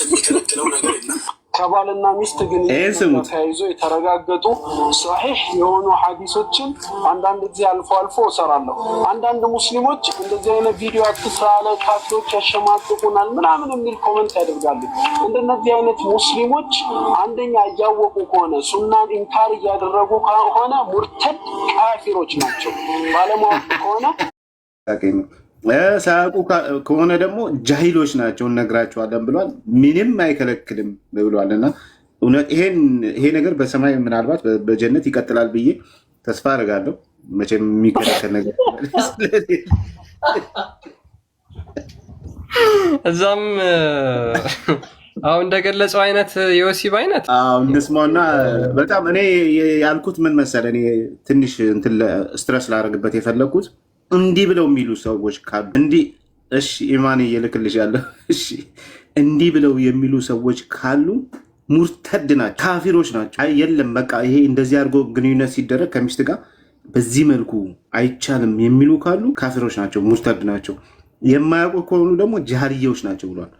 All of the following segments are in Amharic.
የሚከለክለው ነገር የለም። ከባልና ሚስት ይህን ግንኙነት ጋር ስሙት። ተያይዞ የተረጋገጡ ሰሒሕ የሆኑ ሀዲሶችን አንዳንድ ጊዜ አልፎ አልፎ እሰራለሁ። አንዳንድ ሙስሊሞች እንደዚህ አይነት ቪዲዮ አትስራ አለ፣ ካፊሮች ያሸማቅቁናል ምናምን የሚል comment ያደርጋሉ። እንደነዚህ አይነት ሙስሊሞች አንደኛ እያወቁ ከሆነ፣ ሱናን إنكار እያደረጉ ከሆነ ሙርተድ ካፊሮች ናቸው። ባለማወቅ ከሆነ ነው። ሳያውቁ ከሆነ ደግሞ ጃሂሎች ናቸው፣ እነግራቸዋለን ብሏል። ምንም አይከለክልም ብሏል። እና እውነት ይሄ ነገር በሰማይ ምናልባት በጀነት ይቀጥላል ብዬ ተስፋ አደርጋለሁ። መቼም የሚከለከል ነገር ስለሌለ እዛም አሁን እንደገለጸው አይነት የወሲብ አይነት አዎ፣ እንስማውና በጣም እኔ ያልኩት ምን መሰለህ፣ እኔ ትንሽ እንትን stress ላደርግበት የፈለግኩት እንዲህ ብለው የሚሉ ሰዎች ካሉ፣ እንዲህ፣ እሺ ኢማን እየልክልሻለሁ፣ እሺ፣ እንዲህ ብለው የሚሉ ሰዎች ካሉ ሙርተድ ናቸው፣ ካፊሮች ናቸው። አይ የለም፣ በቃ ይሄ እንደዚህ አድርጎ ግንኙነት ሲደረግ ከሚስት ጋር በዚህ መልኩ አይቻልም የሚሉ ካሉ ካፊሮች ናቸው፣ ሙርተድ ናቸው። የማያውቁ ከሆኑ ደግሞ ጃሂሎች ናቸው ብሏል።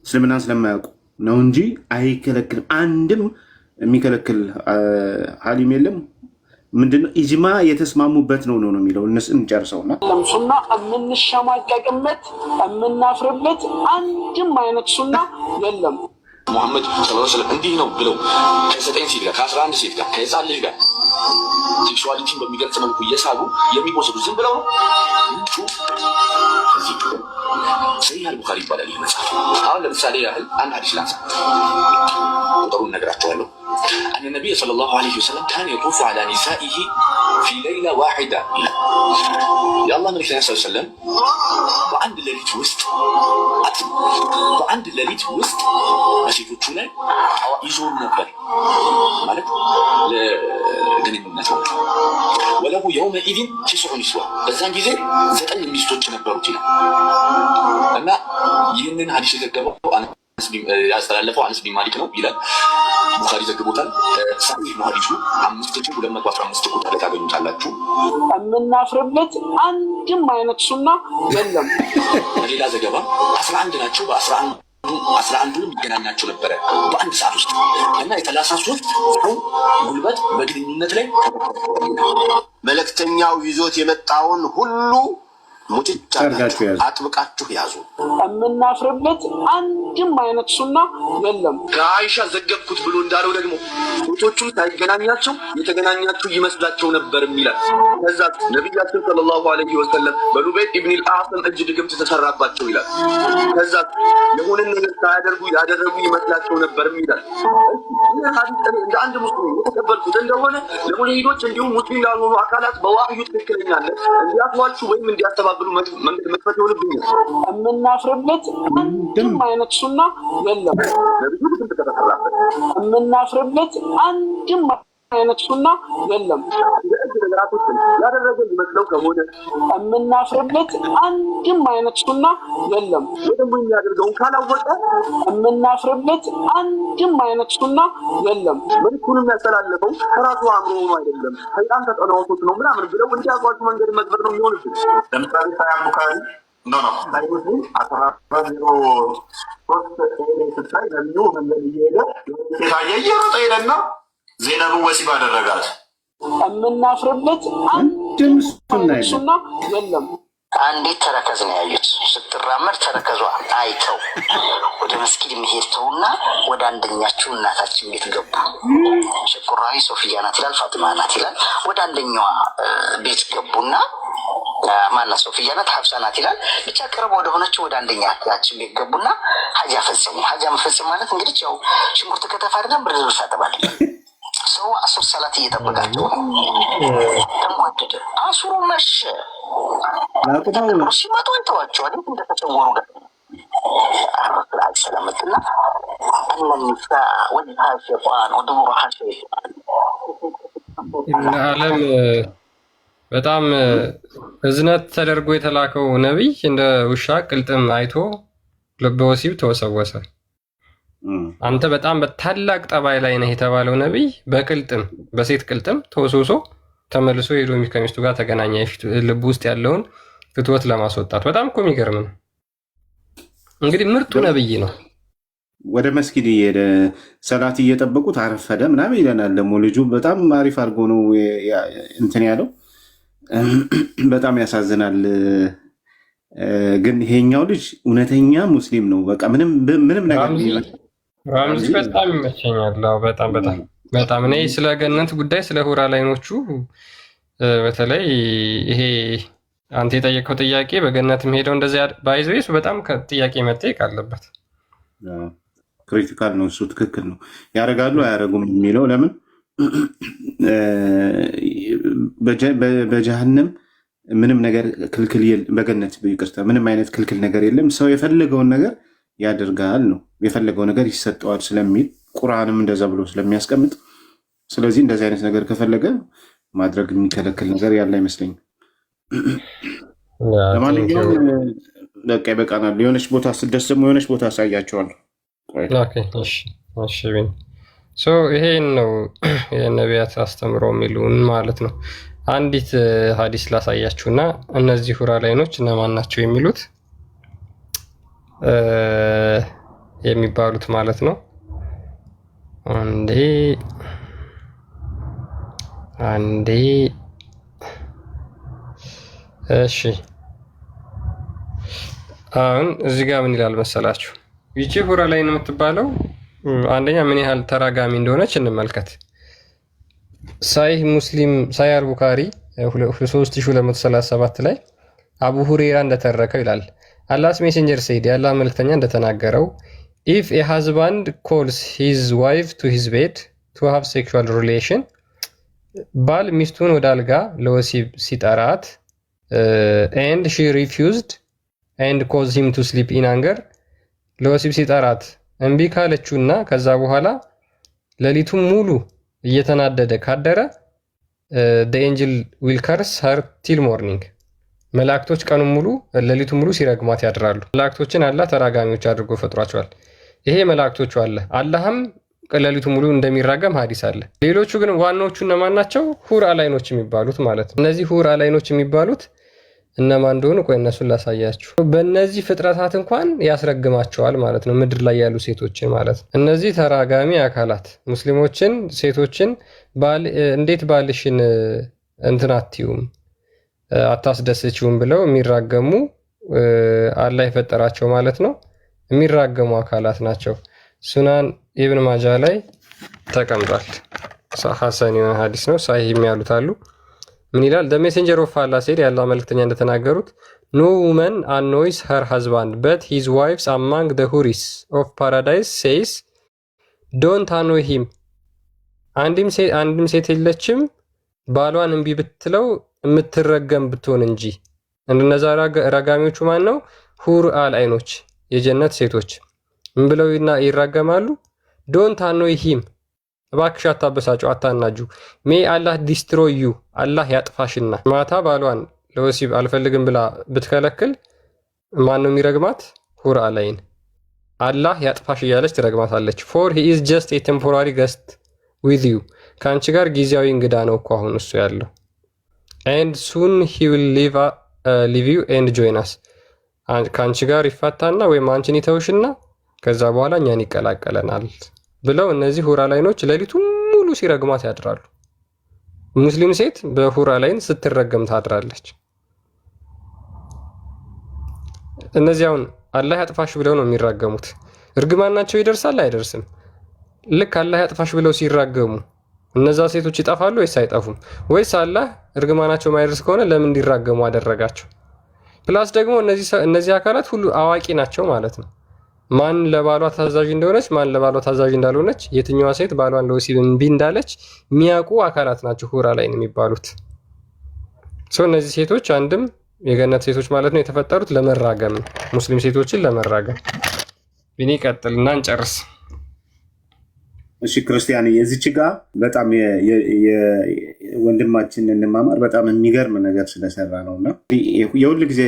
እስልምናን ስለማያውቁ ነው እንጂ አይከለክልም። አንድም የሚከለክል ዓሊም የለም። ምንድነው ኢጅማ የተስማሙበት ነው ነው የሚለው። እንጨርሰውና የለም፣ ሱና የምንሸማቀቅበት የምናፍርበት አንድም አይነት ሱና የለም። ሙሐመድ صلى الله عليه وسلم እንዲህ ነው ብለው ከዘጠኝ ሴት ጋር፣ ከ11 ሴት ጋር፣ ከህፃን ልጅ ጋር sexuality ን በሚገልጽ መልኩ እየሳሉ የሚወሰዱ ዝም ብለው ነው። ምንጩ እዚህ ሰሂህ አልቡኻሪ ይባላል ይህ መጽሐፍ። አሁን ለምሳሌ ያህል አንድ ሀዲስ ላንሳ፣ ቁጥሩን እነግራቸዋለሁ። أن النبي صلى الله عليه وسلم كان يطوف على نسائه في ليلة واحدة ይላል። የአላህ መልክተኛ صلى الله عليه وسلم በአንድ ሌሊት ውስጥ፣ በአንድ ሌሊት ውስጥ በሴቶቹ ላይ ይዞሩ ነበር፣ ማለት ለግንኙነት ማለት ነው። وله يومئذ تسع نسوة፣ በዛን ጊዜ ዘጠኝ ሚስቶች ነበሩት ይላል። እና ይህንን ሀዲስ የዘገበው፣ ያስተላለፈው አነስ ቢን ማሊክ ነው ይላል። ቡኻሪ ዘግቦታል። ሳሂህ ነው ሀዲሱ፣ 5215 ቁጥር ላይ ታገኙታላችሁ። የምናፍርበት አንድም አይነት ሱና የለም። በሌላ ዘገባ 11 ናቸው። በ11ዱ 11ዱንም ይገናኛቸው ነበረ በአንድ ሰዓት ውስጥ እና የ33 ሰው ጉልበት በግንኙነት ላይ መልእክተኛው ይዞት የመጣውን ሁሉ ሙጭጭ አድርጋችሁ ያዙ። አጥብቃችሁ ያዙ። የምናፍርበት አንድም አይነት ሱና የለም። ከአይሻ ዘገብኩት ብሎ እንዳለው ደግሞ ሴቶቹን ሳይገናኛቸው የተገናኛቸው ይመስላቸው ነበር ይላል። ከዛ ነቢያችን صلى الله عليه وسلم በሉበይድ ኢብን አዕሰም እጅ ድግምት ተሰራባቸው ይላል። ከዛ የሆነን ነገር ሳያደርጉ ያደረጉ ይመስላቸው ነበርም ይላል። ይህ ሀዲስ እኔ እንደ አንድ ሙስሊም የተቀበልኩት እንደሆነ ለሙልሂዶች እንዲሁም ሙስሊም ላልሆኑ አካላት በዋህዩ ትክክለኛነት እንዲያስዋሹ ወይም እንዲያስተባብሉ መንገድ መክፈት ይሆንብኛል። የምናፍርበት አንድም አይነት ሱና የለም። ነቢዩ ድግምት ከተሰራበት የምናፍርበት አንድም አይነት ሱና የለም። እንደ እጅ ነገራቶችን ያደረገ ይመስለው ከሆነ የምናፍርበት አንድም አይነት ሱና የለም። ወይ ደግሞ የሚያደርገውን ካላወቀ የምናፍርበት አንድም አይነት ሱና የለም። መልኩን የሚያስተላልፈው ከራሱ አእምሮ ሆኖ አይደለም፣ ሰይጣን ተጠናውቶት ነው ምናምን ብለው እንዲያጓዙ መንገድ መክፈት ነው የሚሆንብን። ለምሳሌ ሳሂህ ቡኻሪ፣ no፣ ሳሂህ ሙስሊም 1403 ስታይ ነቢዩ መንገድ እየሄደ ሴት አየ፣ እየሮጠ ሄደና ዜነብን ወሲብ አደረጋት። የምናፍርበት አንድም ሱና አይነት የለም። ሱና የለም። አንዲት ተረከዝ ነው ያዩት። ስትራመድ ተረከዟ አይተው ወደ መስጊድ መሄድ ተውና ወደ አንደኛችው እናታችን ቤት ገቡ። ሸኩራዊ ሶፊያ ናት ይላል፣ ፋጢማ ናት ይላል። ወደ አንደኛዋ ቤት ገቡና፣ ማናት፣ ሶፊያ ናት፣ ሀብሳ ናት ይላል። ብቻ ቅርብ ወደ ሆነችው ወደ አንደኛችን ቤት ገቡና ሀጃ ፈጸሙ። ሀጃ መፈጸም ማለት እንግዲህ ያው ሽንኩርት ከተፋ አይደለም፣ ብርድ ልብስ አጠባል። ሰው አሱር ሰላት እየጠበቃቸው ነው። ተንጓደደ። አሱሩ መሸ። ላቁመው። ሲመጡ አይተዋቸዋል እንደተሰወሩ ጋር ረሱል عليه السلام መጡና أن النساء وجهها شيطان ودبرها شيطان። ዓለም በጣም እዝነት ተደርጎ የተላከው ነቢይ እንደ ውሻ ቅልጥም አይቶ በወሲብ ተወሰወሰ። አንተ በጣም በታላቅ ጠባይ ላይ ነህ የተባለው ነቢይ በቅልጥም፣ በሴት ቅልጥም ተወስውሶ ተመልሶ ሄዶ ከሚስቱ ጋር ተገናኘ። ልብ ውስጥ ያለውን ፍትወት ለማስወጣት። በጣም እኮ የሚገርም ነው። እንግዲህ ምርጡ ነብይ ነው። ወደ መስጊድ እየሄደ ሰላት እየጠበቁት አረፈደ ምናምን ይለናል። ደግሞ ልጁ በጣም አሪፍ አድርጎ ነው እንትን ያለው። በጣም ያሳዝናል። ግን ይሄኛው ልጅ እውነተኛ ሙስሊም ነው። በቃ ምንም ምንም ነገር ራምዚ በጣም ይመቸኛል። በጣም በጣም በጣም እኔ ስለ ገነት ጉዳይ፣ ስለ ሁራ ላይኖቹ፣ በተለይ ይሄ አንተ የጠየቀው ጥያቄ በገነትም ሄደው እንደዚያ by the way እሱ በጣም ጥያቄ መጠየቅ አለበት። Critical ነው እሱ፣ ትክክል ነው። ያደርጋሉ አያደርጉም የሚለው፣ ለምን በጀሃነም ምንም ነገር ክልክል፣ በገነት ይቅርታ፣ ምንም አይነት ክልክል ነገር የለም። ሰው የፈለገውን ነገር ያደርጋል ነው፣ የፈለገው ነገር ይሰጠዋል ስለሚል፣ ቁርአንም እንደዛ ብሎ ስለሚያስቀምጥ፣ ስለዚህ እንደዚህ አይነት ነገር ከፈለገ ማድረግ የሚከለክል ነገር ያለ አይመስለኝም። ለማንኛውም በቃ ይበቃናል። የሆነች ቦታ ስደርስ ደግሞ የሆነች ቦታ አሳያቸዋለሁ። ይሄን ነው የነቢያት አስተምሮ የሚሉን ማለት ነው። አንዲት ሀዲስ ላሳያችሁ እና እነዚህ ሁራ ላይኖች እነማን ናቸው የሚሉት የሚባሉት ማለት ነው። አንዴ አንዴ፣ እሺ፣ አሁን እዚህ ጋር ምን ይላል መሰላችሁ? ይቺ ሁራ ላይን የምትባለው አንደኛ ምን ያህል ተራጋሚ እንደሆነች እንመልከት። ሳሂህ ሙስሊም፣ ሳሂህ አልቡካሪ 3237 ላይ አቡ ሁሬራ እንደተረከው ይላል፣ Allah's messenger said፣ የአላህ መልክተኛ እንደተናገረው፣ if a husband calls his wife to his bed to have sexual relation፣ ባል ሚስቱን ወደ አልጋ ለወሲብ ሲጠራት፣ and she refused and cause him to sleep in anger፣ ለወሲብ ሲጠራት እምቢ ካለችውና ከዛ በኋላ ሌሊቱን ሙሉ እየተናደደ ካደረ፣ angel will curse her till morning፣ መላእክቶች ቀኑን ሙሉ ሌሊቱን ሙሉ ሲረግሟት ያድራሉ። መላእክቶችን አላህ ተራጋሚዎች አድርጎ ፈጥሯቸዋል። ይሄ መላእክቶቹ አለ፣ አላህም ሌሊቱን ሙሉ እንደሚራገም ሀዲስ አለ። ሌሎቹ ግን ዋናዎቹ እነማን ናቸው? ሁር አላይኖች የሚባሉት ማለት ነው። እነዚህ ሁር አላይኖች የሚባሉት እነማን እንደሆኑ ቆይ እነሱን ላሳያችሁ። በእነዚህ ፍጥረታት እንኳን ያስረግማቸዋል ማለት ነው፣ ምድር ላይ ያሉ ሴቶችን ማለት ነው። እነዚህ ተራጋሚ አካላት ሙስሊሞችን ሴቶችን እንዴት ባልሽን እንትን አትዩም፣ አታስደስችውም ብለው የሚራገሙ፣ አላህ የፈጠራቸው ማለት ነው፣ የሚራገሙ አካላት ናቸው። ሱናን ኢብን ማጃ ላይ ተቀምጧል። ሐሰን የሆነ ሀዲስ ነው። ሳሂህ ያሉት አሉ። ምን ይላል? The messenger of Allah said፣ የአላህ መልክተኛ እንደተናገሩት፣ no woman annoys her husband but his wives among the houris of paradise says, don't annoy him። አንድም ሴት የለችም ባሏን እምቢ ብትለው የምትረገም ብትሆን እንጂ። እንደነዛ ረጋሚዎቹ ማን ነው? ሁር አል አይኖች፣ የጀነት ሴቶች ምን ብለው ይራገማሉ? Don't annoy him፣ እባክሽ አታበሳጩ፣ አታናጁ። May Allah destroy you፣ አላህ ያጥፋሽና። ማታ ባሏን ለወሲብ አልፈልግም ብላ ብትከለክል ማን ነው የሚረግማት? ሁር አላይን፣ አላህ ያጥፋሽ እያለች ትረግማታለች። For he is just a temporary guest with you፣ ከአንቺ ጋር ጊዜያዊ እንግዳ ነው እኮ አሁን እሱ ያለው፣ and soon he will leave you and join us፣ ከአንቺ ጋር ይፋታና ወይም አንቺን ይተውሽና ከዛ በኋላ እኛን ይቀላቀለናል ብለው እነዚህ ሁራ ላይኖች ሌሊቱን ሙሉ ሲረግሟት ያድራሉ። ሙስሊም ሴት በሁራ ላይን ስትረገም ታድራለች። እነዚያውን አላህ ያጥፋሽ ብለው ነው የሚራገሙት። እርግማናቸው ይደርሳል አይደርስም? ልክ አላህ ያጥፋሽ ብለው ሲራገሙ እነዛ ሴቶች ይጠፋሉ ወይስ አይጠፉም? ወይስ አላህ እርግማናቸው ማይደርስ ከሆነ ለምን እንዲራገሙ አደረጋቸው? Plus ደግሞ እነዚህ አካላት ሁሉ አዋቂ ናቸው ማለት ነው። ማን ለባሏ ታዛዥ እንደሆነች፣ ማን ለባሏ ታዛዥ እንዳልሆነች፣ የትኛዋ ሴት ባሏን ለወሲብ እምቢ እንዳለች የሚያውቁ አካላት ናቸው ሁራ ላይን የሚባሉት። ሰው እነዚህ ሴቶች አንድም የገነት ሴቶች ማለት ነው፣ የተፈጠሩት ለመራገም ነው፣ ሙስሊም ሴቶችን ለመራገም። ቢኒ ቀጥልና እንጨርስ። እሺ ክርስቲያን፣ የዚች ጋ በጣም ወንድማችን እንማማር በጣም የሚገርም ነገር ስለሰራ ነው። እና የሁል ጊዜ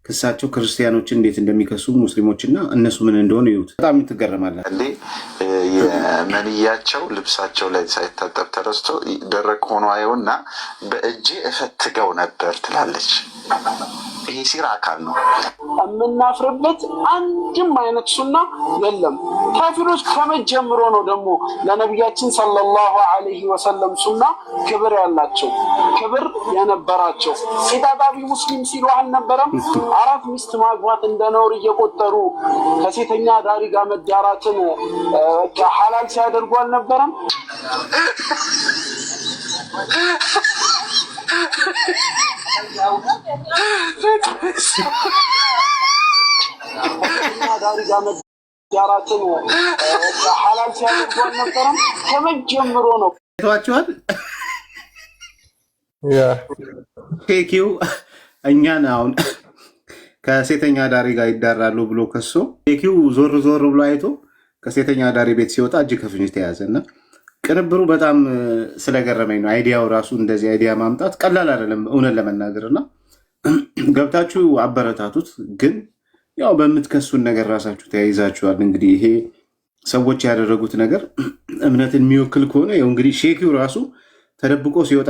ክሳቸው ክርስቲያኖችን እንዴት እንደሚከሱ ሙስሊሞች እና እነሱ ምን እንደሆኑ ይዩት። በጣም ትገረማለን። እንዴ የመንያቸው ልብሳቸው ላይ ሳይታጠብ ተረስቶ ደረቅ ሆኖ አየውና በእጄ እፈትገው ነበር ትላለች። ይሄ ሴራ አካል ነው። የምናፍርበት አንድም አይነት ሱና የለም። ካፊሮች ከመጀመሩ ነው ደግሞ ለነቢያችን ሰለላሁ ዐለይሂ ወሰለም ሱና ክብር ያላቸው፣ ክብር የነበራቸው። ቂጥ አጣቢ ሙስሊም ሲሉ አልነበረም? አራት ሚስት ማግባት እንደ ነውር እየቆጠሩ ከሴተኛ አዳሪ ጋር መዳራትን ሐላል ሲያደርጉ አልነበረም? አዳሪ ጋር መዳራትን ሐላል ሲያደርጉ አልነበረም? ከመጀመሩ ነው። አይቷችኋል። ቴኪው እኛን አሁን ከሴተኛ አዳሪ ጋር ይዳራሉ ብሎ ከሶ ቴኪው ዞር ዞር ብሎ አይቶ ከሴተኛ አዳሪ ቤት ሲወጣ እጅ ከፍንጅ ተያዘ እና ቅንብሩ በጣም ስለገረመኝ ነው። Idea ው ራሱ እንደዚህ idea ማምጣት ቀላል አይደለም እውነት ለመናገር እና ገብታችሁ አበረታቱት። ግን ያው በምትከሱን ነገር ራሳችሁ ተያይዛችኋል። እንግዲህ ይሄ ሰዎች ያደረጉት ነገር እምነትን የሚወክል ከሆነ ያው እንግዲህ ሼኪው ራሱ ተደብቆ ሲወጣ፣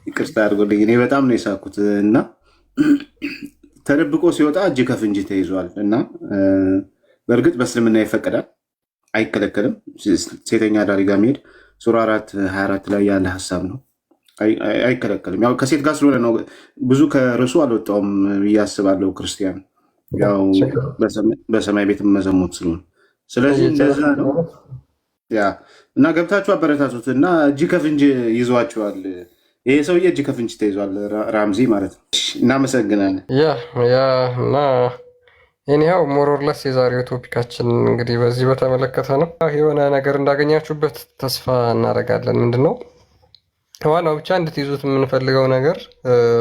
ይቅርታ አድርጎልኝ፣ እኔ በጣም ነው የሳኩት፣ እና ተደብቆ ሲወጣ እጅ ከፍንጅ ተይዟል። እና በእርግጥ በእስልምና ይፈቀዳል፣ አይከለከልም። ሴተኛ አዳሪ ጋር መሄድ ሱራ 4:24 ላይ ያለ ሀሳብ ነው። አይከለከልም። ያው ከሴት ጋር ስለሆነ ነው። ብዙ ከርዕሱ አልወጣውም ብዬ አስባለሁ። ክርስቲያን ያው በሰማይ ቤት መዘሞት ስለሆነ፣ ስለዚህ እንደዛ ነው። Yeah፣ እና ገብታችሁ አበረታቱት እና እጅ ከፍንጅ ይዟቸዋል። ይሄ ሰውዬ እጅ ከፍንጅ ተይዟል፣ ራምዚ ማለት ነው። እናመሰግናለን። Yeah፣ እና anyhow more or less የዛሬው topic ኣችን እንግዲህ በዚህ በተመለከተ ነው። የሆነ ነገር እንዳገኛችሁበት ተስፋ እናደርጋለን። ምንድን ነው ዋናው ብቻ እንድትይዙት የምንፈልገው ነገር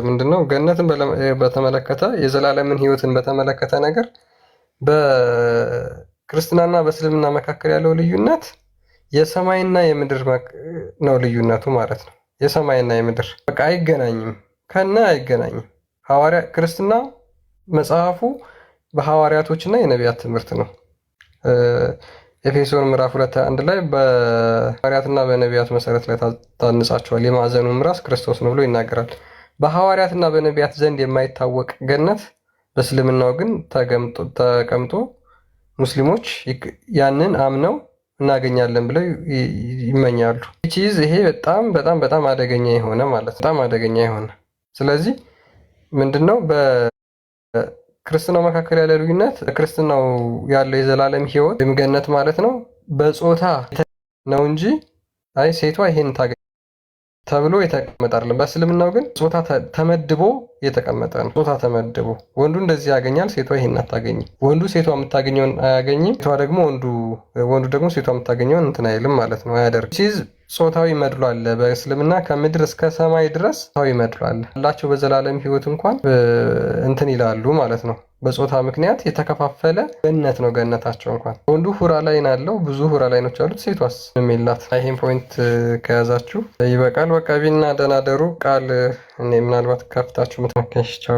ምንድን ነው? ገነትን በተመለከተ፣ የዘላለምን ሕይወትን በተመለከተ ነገር በክርስትናና በእስልምና መካከል ያለው ልዩነት የሰማይና የምድር ነው ልዩነቱ ማለት ነው። የሰማይና የምድር በቃ አይገናኝም፣ ከነ አይገናኝም። ሐዋርያ ክርስትና መጽሐፉ በሐዋርያቶችና የነቢያት ትምህርት ነው። ኤፌሶን ምዕራፍ 2:1 ላይ በሐዋርያትና በነቢያት መሰረት ላይ ታንጻችኋል፣ የማዕዘኑም ራስ ክርስቶስ ነው ብሎ ይናገራል። በሐዋርያትና በነቢያት ዘንድ የማይታወቅ ገነት በእስልምናው ግን ተቀምጦ ሙስሊሞች ያንን አምነው እናገኛለን ብለው ይመኛሉ። Which is ይሄ በጣም በጣም በጣም አደገኛ የሆነ ማለት በጣም አደገኛ የሆነ። ስለዚህ ምንድነው በክርስትናው መካከል ያለ ልዩነት? ክርስትናው ያለው የዘላለም ሕይወት ወይም ገነት ማለት ነው በጾታ ነው እንጂ አይ ሴቷ ይሄን ታገኝ ተብሎ የተቀመጠ አይደለም። በእስልምናው ግን ጾታ ተመድቦ የተቀመጠ ነው። ጾታ ተመድቦ ወንዱ እንደዚህ ያገኛል፣ ሴቷ ይሄን አታገኝም። ወንዱ ሴቷ የምታገኘውን አያገኝም፣ ሴቷ ደግሞ ወንዱ ወንዱ ደግሞ ሴቷ የምታገኘውን እንትን አይልም ማለት ነው፣ አያደርግም። Which is ጾታዊ መድሎ አለ በእስልምና። ከምድር እስከ ሰማይ ድረስ ጾታዊ መድሎ አለ አላቸው። በዘላለም ሕይወት እንኳን እንትን ይላሉ ማለት ነው። በጾታ ምክንያት የተከፋፈለ ገነት ነው ገነታቸው እንኳን። ወንዱ ሁራ ላይን አለው፣ ብዙ ሁራ ላይኖች አሉት። ሴቷስ ምንም የላት። ይሄን point ከያዛችሁ ይበቃል። በቃ ቢና ደህና ደሩ። ቃል እኔ ምናልባት ከፍታችሁ ምትመከሽ። ቻው።